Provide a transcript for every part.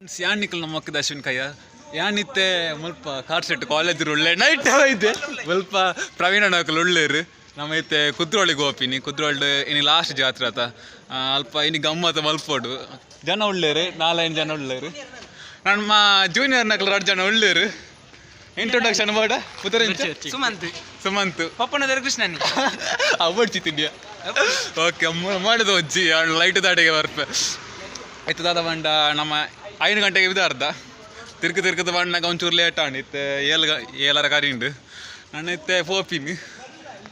ಯಾನ್ ನಿಕಲ್ ನಮ್ಮ ಮಕ್ಕದ ಅಶ್ವಿನ್ ಕಯ್ಯ. ಯಾನ್ ಇತ್ತೆ ಮುಲ್ಪ ಕಾರ್ ಸೆಟ್ ಕಾಲೇಜ್ ಉಳ್ಳೆ ನೈಟ್ ಐತೆ. ಮುಲ್ಪ ಪ್ರವೀಣ ನಕಲು ಉಳ್ಳೇರು. ನಮ್ಮ ಇತ್ತೆ ಕುದ್ರೋಳಿಗೆ ಹೋಪಿನಿ. ಕುದ್ರೋಳ್ಡು ಇನಿ ಲಾಸ್ಟ್ ಜಾತ್ರೆ ಆತ. ಅಲ್ಪ ಇನಿ ಗಮ್ಮತ್ತ ಮಲ್ಪೋಡು. ಜನ ಉಳ್ಳೇರು, ನಾಲೈದು ಜನ ಉಳ್ಳೇರು. ನಮ್ಮ ಜೂನಿಯರ್ ನಕಲು ರಡ್ಡ್ ಜನ ಉಳ್ಳೇರು. ಇಂಟ್ರೊಡಕ್ಷನ್ ಬೋಡ ಪುದರಿಂಚ? ಸುಮಂತ್. ಸುಮಂತ್. ಪಪ್ಪನದರ ಕೃಷ್ಣನಿ. ಅವಡ್ಚಿ ತಿಂಡಿಯ. ಓಕೆ, ಮಾಡಿದ ಒಜ್ಜಿ ಲೈಟ್ ದಾಟಿಗೆ ಬರ್ಪೆ. ಇತ್ತು ದಾದ ಬಂಡ ನಮ್ಮ 5 ಗಂಟೆಗೆ ಇದು ಅರ್ಧ ತಿರ್ಗ ತಿರ್ಗದ ಬಂಡಾಗ ಒಂಚೂರು ಲೇಟ್ ಆಂಡ್. ಇತ್ತೆ ಏಳು ಏಳರ ಕರಿಂಡು. ನಾನು ಇತ್ತೆ ಪೋಪಿನ್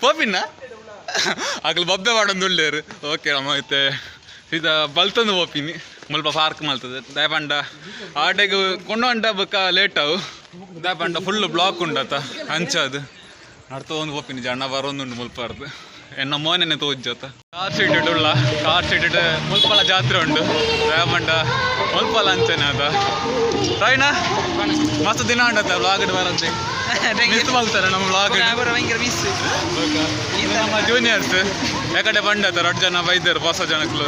ಪೋಪಿನ್ನ ಅಗಲು ಬಬ್ಬೆ ಮಾಡೊಂದು ಉಳ್ಳೇರು. ಓಕೆ, ನಮ್ಮ ಇತ್ತೆ ಸೀದಾ ಬಲ್ತೊಂದು ಪೋಪಿನಿ. ಮುಲ್ಪ ಪಾರ್ಕ್ ಮಲ್ತದೆ ದಾಯಪಂಡ ಆಟೆಗ್ ಕೊಂಡೊಂಡ ಬೊಕ್ಕ ಲೇಟ್ ಅವು. ದಾಯಪಂಡ ಫುಲ್ ಬ್ಲಾಕ್ ಉಂಡತ, ಅಂಚದು ನಡ್ತೊಂದು ಪೋಪಿನಿ. ಜನ ಬರೋದುಂಡು ಮುಲ್ಪರ್ದು. ಎನ್ನ ಮೋನೆನೆ ತೋಜ್ಜತ. ಕಾರ್ ಸೀಟ್ ಉಳ್ಳ, ಕಾರ್ ಸೀಟ್ ಮುಲ್ಪಲ ಜಾತ್ರೆ ಉಂಡು. ದಾಯಪಂಡ ಮುಲ್ಪಲ ಅಂಚನೆ ಅದ. ರೈನಾ, ಮಸ್ತ್ ದಿನ ಉಂಡತ ವ್ಲಾಗ್ ಬರಂತೆ. ಮಿಸ್ ಮಾಡ್ತಾರೆ ನಮ್ಮ ವ್ಲಾಗ್. ಭಯಂಕರ ಮಿಸ್. ನಮ್ಮ ಜೂನಿಯರ್ಸ್ ಯಾಕಡೆ ಬಂಡತ, ರಡ್ಡ್ ಜನ ಬೈದರು ಹೊಸ ಜನಕ್ಲು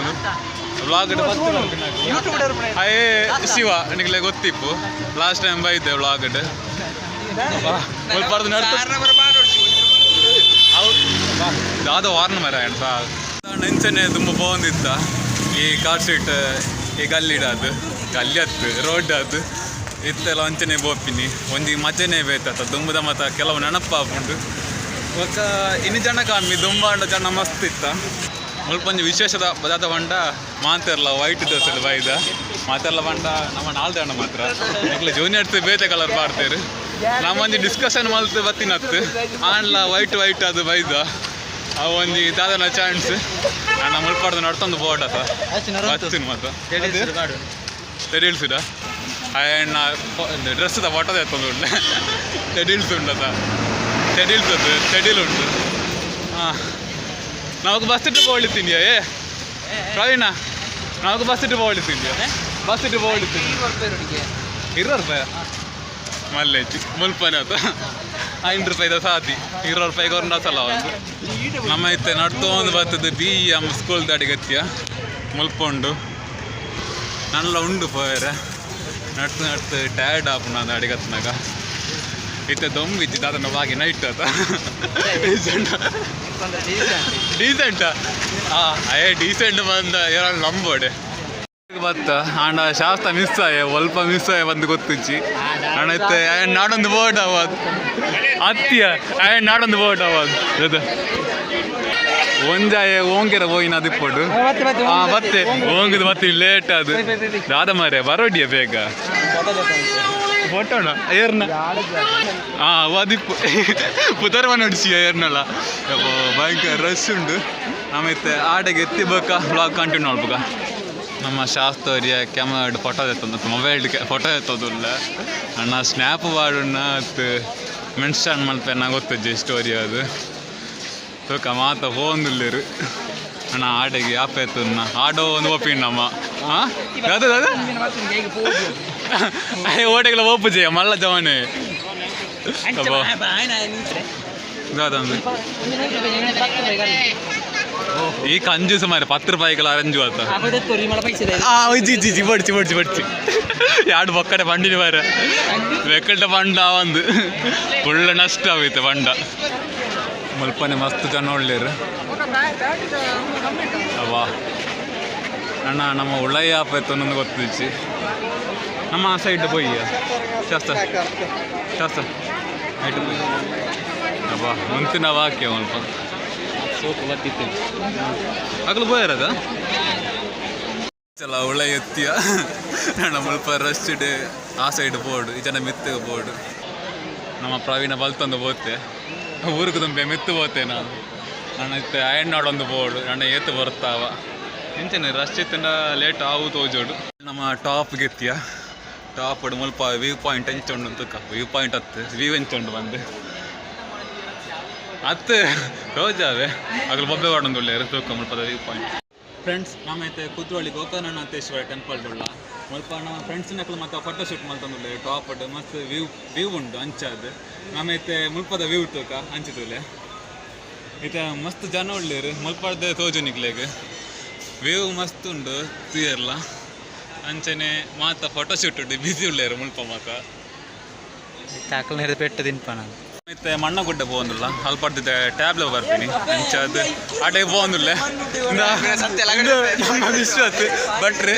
ವ್ಲಾಗ್. ಯೂಟ್ಯೂಬ್. ಅಯ್ಯೇ ಶಿವ, ನಿಗ್ಲೆ ಗೊತ್ತಿಪ್ಪು, ಲಾಸ್ಟ್ ಟೈಮ್ ಬೈದೆ ವ್ಲಾಗ್ ಮುಲ್ಪರ್ದು ನಡ್ತು. ದಾದ ವಾರ್ನ್ ಮರ ಎಂತ ನೆಂಚನೆ ತುಂಬ ಪೋಂದಿತ್ತ. ಈ ಕಾರ್ ಸೀಟ್ ಈ ಗಲ್ಲಿಡ ಅದು ಗಲ್ಲಿ ಹತ್ತು ರೋಡ್ ಅದು ಇತ್ತೆಲ್ಲ ಅಂಚನೆ ಬೋಪಿನಿ. ಒಂಜಿ ಮಜನೆ ಬೇತಾತ. ದುಂಬುದ ಮತ ಕೆಲವು ನೆನಪಾಪುಂಡು. ಬೊಕ್ಕ ಇನ್ನು ಜನ ಕಮ್ಮಿ, ದುಂಬಾಂಡ ಜನ ಮಸ್ತ್ ಇತ್ತ. ಮುಲ್ಪ ಒಂಜಿ ವಿಶೇಷದ ಬದಾದ ಬಂಡ ಮಾತೆರ್ಲ ವೈಟ್ ಡ್ರೆಸ್ ಬೈದ. ಮಾತೆರ್ಲ ಬಂಡ ನಮ್ಮ ನಾಲ್ ಜನ ಮಾತ್ರ. ಎಂಕ್ಲೆ ಜೂನಿಯರ್ಸ್ ಬೇತೆ ಕಲರ್ ಪಾಡ್ತೇರು. ನಮ್ಮೊಂಜಿ ಡಿಸ್ಕಷನ್ ಮಲ್ತ್ ಬತ್ತಿನತ್ತು ಆಂಡ್ಲ ವೈಟ್ ವೈಟ್ ಅದು ಬೈದ. ಅವು ಒಂಜಿ ದಾದನ ಚಾನ್ಸ್. ನನ್ನ ಮುಲ್ಪಾಡ್ದು ನಡ್ತೊಂದು ಬೋರ್ಡ್ ಅತ ಬತ್ತಿನ ಮಾತ ತೆಡಿಲ್ಸಿಡ. ಅಯ್ಯಣ್ಣ ಡ್ರೆಸ್ the photo ಎತ್ತೊಂದು ಉಂಡೆ. ತೆಡಿಲ್ಸ್ ಉಂಡತ, ತೆಡಿಲ್ಸದ್ದು ತೆಡಿಲ್ ಉಂಟು. ಹಾಂ, ನಾವು ಬಸ್ ಇಟ್ಟು ಪೋಳಿ ತಿಂಡಿಯ. ಏ ಪ್ರವೀಣ, ನಾವು ಬಸ್ ಇಟ್ಟು ಪೋಳಿ ತಿಂಡಿಯ, ಬಸ್ ಇಟ್ಟು ಪೋಳಿ ತಿಂಡಿ. 20 ರೂಪಾಯಿ ಮಲ್ಲೇಜಿ ಮುಲ್ಪನೆ ಆತ. 5 ರೂಪಾಯಿದ ಸಾದಿ, 20 ರೂಪಾಯಿಗೆ ಒಂದು ಸಲ ಒಂದು. ನಮ್ಮ ಇತ್ತೆ ನಡ್ತೊಂದು ಬರ್ತದೆ. ಬಿ ಎಮ್ ಸ್ಕೂಲ್ ದಾಡಿಗತ್ತಿಯ ಮುಲ್ಪ ಉಂಡು. ನಲ್ಲ ಉಂಡು ಪೋಯರೆ. ನಡ್ತು ನಡ್ತು ಟಯರ್ಡ್ ಆಪುಂಡು ಅದು ಅಡಿಗತ್ನಾಗ. ಇತ್ತೆ ದೊಂಬಿಜ್ಜಿ ದಾದನ ಬಾಗಿ ನೈಟ್ ಆತ. Decent decent. ಅಯ್ಯ, ಡೀಸೆಂಟ್ ಬಂದ ಏನಾರು ನಂಬೋಡೆ ಬತ್ತ. ಆಂಡ ಶಾಸ್ತ ಮಿಸ್ ಆಯ, ಒಲ್ಪ ಮಿಸ್ ಆಯ ಬಂದು ಗೊತ್ತುಜ್ಜಿ. ನಾನೈತೆ ನಾಡೊಂದು ಬೋರ್ಡ್ ಅವ ಅತ್ತಿಯ. ಅಯ್ಯ, ನಾಡೊಂದು ಬೋರ್ಡ್ ಅವ ಅದು. ಒಂಜಾಯ ಓಂಗೆರ ಪೋಯಿನ ಅದಿಪ್ಪೊಡು. ಹಾ, ಬತ್ತೆ ಓಂಗುದು ಮತ್ತೆ ಲೇಟ್ ಅದು. ದಾದ ಮಾರೆ ಬರೋಡಿಯ ಬೇಗ ಫೋಟೋಣ ಏರ್ನ. ಹಾ, ಅದಿಪ್ಪು ಪುದರ್ವ ನಡಿಸಿ ಏರ್ನಲ್ಲ. ಭಯಂಕರ ರಶ್ ಉಂಡು. ಆಮೇಲೆ ಆಟಗೆ ಎತ್ತಿ ಬಕ್ಕ ಬ್ಲಾಗ್ ಕಂಟಿನ್ಯೂ ಮಾಡ್ಬೇಕ. ನಮ್ಮ ಶಾಸ್ತ್ರಿಯ ಕ್ಯಾಮರಾ ಫೋಟೋ ಎತ್ತೊಂದು, ಮೊಬೈಲ್ ಫೋಟೋ ಎತ್ತೋದಿಲ್ಲ. ಅಣ್ಣ ಸ್ನ್ಯಾಪ್ ವಾಡುನ ಮೆನ್ಷನ್ ಮಲ್ಪೆನ ಗೊತ್ತಜ್ಜಿ ಸ್ಟೋರಿ ಅದು. ತೂಕ ಮಾತ ಫೋನ್ದುಲ್ಲೇರು. ಅಣ್ಣ, ಆಟೆಗೆ ಯಾಪ ಎತ್ತುನ್ನ ಆಡೋ ಒಂದು ಒಪ್ಪಿನ ನಮ್ಮ. ಹಾಂ, ಅದು ಅದು ಓಟೆಗೆಲ್ಲ ಒಪ್ಪುಜೆ ಮಲ್ಲ ಜವಾನೆ ದಾದಂದು. ಈ ಕಂಜೂಸ ಮಾರೆ, 10 ರೂಪಾಯಿಗಳ ಅರಂಜು ಆತ. ಆ G G G, ಬಡ್ಚಿ ಬಡ್ಚಿ ಬಡ್ಚಿ. ಎರಡು ಬೊಕ್ಕಡೆ ಬಂಡಿನ ಮಾರೆ ಬೆಕ್ಕಲ್ಟ ಬಂಡ ಒಂದು ಫುಲ್ ನಷ್ಟ ಆಗೋಯ್ತು ಬಂಡ. ಮುಲ್ಪನೆ ಮಸ್ತ್ ಜನ ಒಳ್ಳೇರು ಅವಾ. ಅಣ್ಣ, ನಮ್ಮ ಉಳ್ಳಯ್ಯ ಆಪೈತು ಅನ್ನೊಂದು ಗೊತ್ತಿಜ್ಜಿ. ನಮ್ಮ ಆ ಸೈಡ್ ಪೊಯ್ಯ ಶಾಸ್ತ್ರ ಶಾಸ್ತ್ರ ಐಟ್ ಪೊಯ್ಯ. ಅಬ್ಬಾ, ಮುಂಚಿನ ವಾಕ್ಯ ಮುಲ್ಪ. ಸೋಕು ಬತ್ತಿತ್ತು. ಅಗಲು ಪೋಯರದ ಚಲ ಉಳ್ಳ ಎತ್ತಿಯ. ನಮ್ಮ ಮುಲ್ಪ ರಶ್ ಆ ಸೈಡ್ ಬೋರ್ಡ್, ಈ ಜನ ಮಿತ್ತು ಬೋರ್ಡ್. ನಮ್ಮ ಪ್ರವೀಣ ಬಲ್ತೊಂದು ಬೋತೆ. ಊರಿಗೆ ತುಂಬೆ ಮಿತ್ತು ಬೋತೆ. ನಾನು ನಾನು ಇತ್ತೆ ಅಯಣ್ಣಾಡೊಂದು ಬೋರ್ಡ್. ನನ್ನ ಏತು ಬರ್ತಾವ ಎಂಚನೆ ರಶ್ ಇತ್ತಂಡ ಲೇಟ್ ಆವು ತೋಜೋಡು. ನಮ್ಮ ಟಾಪ್ ಗೆತ್ತಿಯ. ಟಾಪ್ ಮುಲ್ಪ ವ್ಯೂ ಪಾಯಿಂಟ್ ಎಂಚ ಉಂಡು ತುಕ್ಕ. ವ್ಯೂ ಪಾಯಿಂಟ್ ಹತ್ತು ವ್ಯೂ ಎಂಚ ಉಂಡು ಬಂದು ಅತ್ತು ರೋಜಾವೆ. ಅಗಲು ಬೊಬ್ಬೆ ವಾಡೊಂದು ಉಳ್ಳೇರು. ತೂಕ ಮುಲ್ಪದ ವ್ಯೂ ಪಾಯಿಂಟ್. ಫ್ರೆಂಡ್ಸ್, ನಮ್ಮ ಐತೆ ಕುದ್ರೋಳಿ ಗೋಕರ್ಣನಾಥೇಶ್ವರ ಟೆಂಪಲ್ ಉಳ್ಳ. ಮುಲ್ಪ ನಮ್ಮ ಫ್ರೆಂಡ್ಸ್ನಕ್ಲು ಮತ್ತೆ ಫೋಟೋ ಶೂಟ್ ಮಲ್ತೊಂದುಲ್ಲೆ. ಟಾಪ್ ಮಸ್ತ್ ವ್ಯೂ ವ್ಯೂ ಉಂಡು ಅಂಚಾದ್. ನಮ್ಮ ಐತೆ ಮುಲ್ಪದ ವ್ಯೂ ತೂಕ ಅಂಚಿತುಲೆ. ಇತ್ತೆ ಮಸ್ತ್ ಜನ ಉಳ್ಳೇರು. ಮುಲ್ಪಡ್ದೆ ತೋಜು ನಿಕ್ಲೆಗ್ ವ್ಯೂ ಮಸ್ತ್ ಉಂಡು ತುಯರ್ಲ. ಅಂಚನೆ ಮಾತ ಫೋಟೋ ಶೂಟ್ ಉಂಡು, ಬಿಸಿ ಉಳ್ಳೇರು ಮುಲ್ಪ ಮಾತ. ತಾಕಲ್ ಹಿಡಿದು ಪೆಟ್ಟು ತಿನ್ಪ ನಾನು. ಮತ್ತೆ ಮಣ್ಣಗುಡ್ಡ ಪೋವೊಂದುಲ್ಲ, ಅಲ್ಪ ಟ್ಯಾಬ್ಲೆ ಬರ್ತೀನಿ ಅಂಚಾದ್ ಆಟೆ ಪೋವೊಂದುಲ್ಲೆ. ನಮ್ಮ ವಿಶ್ವತ್ ಭಟ್ರು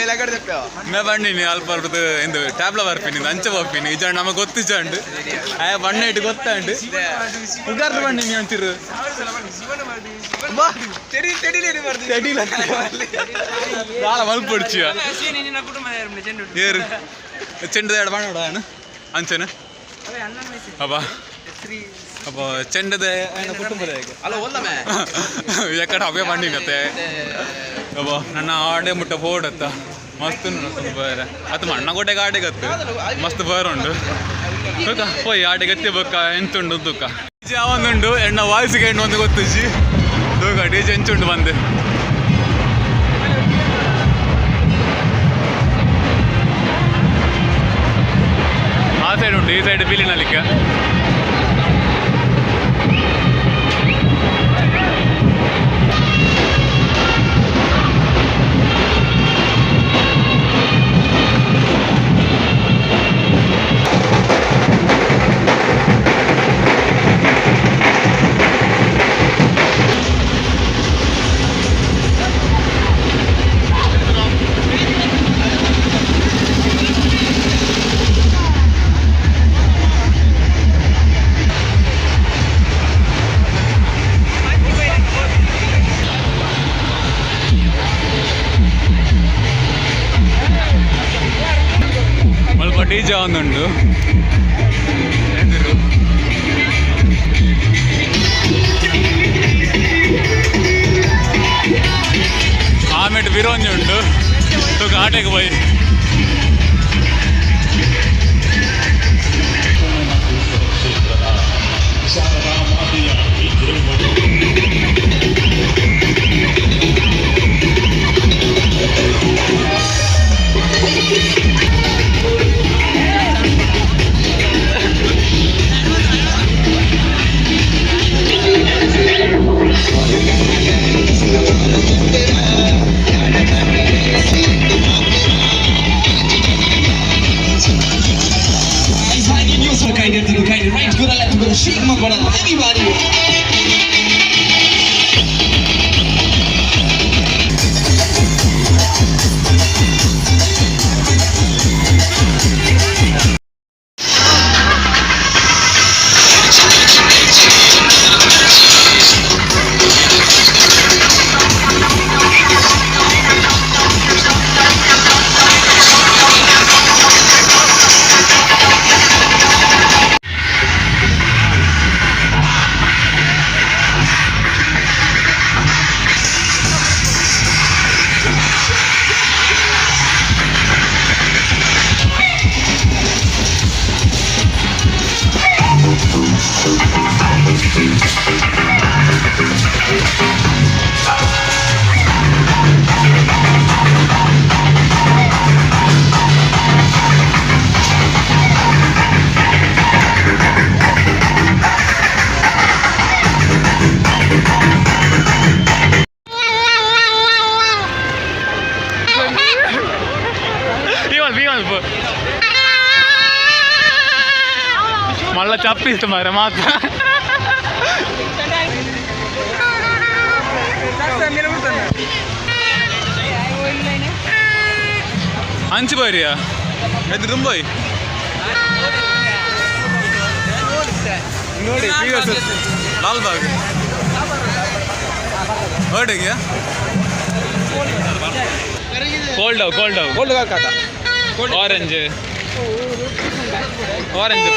ಮೇ ಬಣ್ಣಿನಿ ಅಲ್ಪ ಇಂದು ಟ್ಯಾಬ್ಲೆ ಬರ್ಪಿನಿ, ಅಂಚ ಬರ್ಪಿನಿ. ಇಜಾಂಡ್ ನಮಗೆ ಗೊತ್ತಿಜಾಂಡ್ ಆಯ ಬಣ್ಣ ಇಟ್ಟು ಗೊತ್ತಾಂಡ್ ಉಗಾರ್ದು ಬಣ್ಣಿನಿ ಅಂಚಿರು. ದಾಲ ಮಲ್ಪೊಡ್ಚಿಯ ಏರು ಚೆಂಡು ಎರಡು ಬಣ್ಣ ನಾನು ಅಂಚನೆ ಅಬ್ಬಾ ಅಬ್ಬ ಚೆಂಡದ ಕುಟುಂಬದ ಎಕಡೆ ಅವೇ ಬಂಡಿನತ್ತೆ. ಅಬ್ಬ ನನ್ನ ಆಡೆ ಮುಟ್ಟ ಪೋಡತ್ತ ಮಸ್ತ್ ಉಂಡು ಬೇರೆ ಅದು ಮಣ್ಣಗೋಟೆಗೆ ಆಡೆ ಗತ್ತು ಮಸ್ತ್ ಬೇರೆ ಉಂಡು. ಬೊಕ್ಕ ಪೋಯ್ ಆಡೆ ಗತ್ತಿ ಬೊಕ್ಕ ಎಂತುಂಡು ದುಕ್ಕ ಡಿಜೆ ಅವೊಂದುಂಡು. ಎಣ್ಣ ವಾಯ್ಸ್ಗೆ ಎಣ್ಣು ಒಂದು ಗೊತ್ತುಜಿ. ದೂಕ ಡಿಜೆ ಎಂಚುಂಡು ಬಂದು. ಆ ಸೈಡ್ ಉಂಟು, ಈ ಸೈಡ್ ಬಿಲಿನಲಿಕ್ಕೆ. ಮುಲ್ಪ ಡಿಜೆ ಒಂದುಂಡು ಎದುರು. ಆಮೇಲೆ ಬಿರೋಂಜಿ ಉಂಟು ತೂಕ ಆಟೆಗೆ ಪೋಯಿ. Right, good, left, good, shake my body, everybody. ಈ ಮಲ್ಲ ಚಪ್ಪಿಸ್ತು ಮಾರೆ ಮಾತ್ರ. ಅಂಚು ಬರಿಯಾ ಎದ್ದು ದುಂಬೋಯ್ ನೋಡಿ. ಲಾಲ್ಬಾಗ್ ಹೊರಡಿಗೆ. Cold cold. ಗೋಲ್ಡ್ ಕಾಕ. ಆರೆಂಜ್ ಆರೆಂಜ್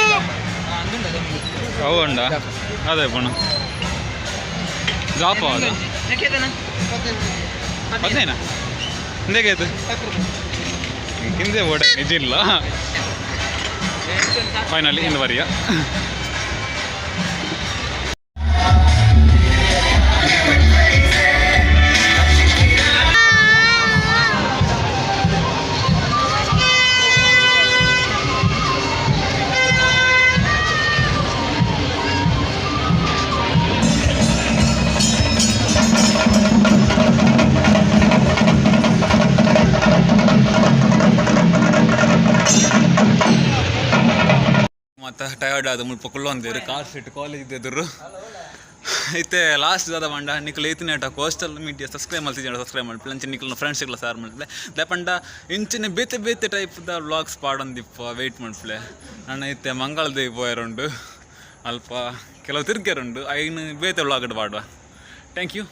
ಅವು ಉಂಡಾ? ಅದೇ ಪಣ ಜಾಪ ಅದ 15 ಹಿಂದೆಗೆ ಆಯ್ತು. ಹಿಂದೆ ಓಡ ನಿಜ ಇಲ್ಲ. ಫೈನಲಿ ಇಂದು ಬರಿಯ. ಮತ್ತು ಟಯರ್ಡ್ ಆದ್ ಮುಲ್ಪ ಕುಲ್ಲೊಂದೇರು ಕಾರ್ ಸೀಟ್ ಕಾಲೇಜ್ ಎದುರು. ಇತ್ತೆ ಲಾಸ್ಟ್ ದಾದ ಪಂಡ, ನಿಕುಲು ಏತಿನೇಟ ಕೋಸ್ಟಲ್ ಮೀಡಿಯಾ ಸಬ್ಸ್ಕ್ರೈಬ್ ಮಲ್ತಿಜ್ಜಂಡ ಸಬ್ಸ್ಕ್ರೈಬ್ ಮಲ್ಪುಲೆ. ಅಂಚೆ ನಿಕುಲ್ನ ಫ್ರೆಂಡ್ಸ್ಗಳ ಶೇರ್ ಮಲ್ಪುಲೆ. ದಾಯೆ ಇಂಚಿನ ಬೇತೆ ಬೇತೆ ಟೈಪ್ದ ವ್ಲಾಗ್ಸ್ ಪಾಡೊಂದಿಪ್ಪ, ವೆಯ್ಟ್ ಮಲ್ಪುಲೆ. ನನ್ನ ಇತ್ತೆ ಮಂಗಳದೇವಿ ಪೋಯರುಂಡು, ಅಲ್ಪ ಕೆಲವು ತಿರ್ಗೆರುಂಡು, ಐನು ಬೇತೆ ವ್ಲಾಗ್ ಪಾಡುವ. Thank you.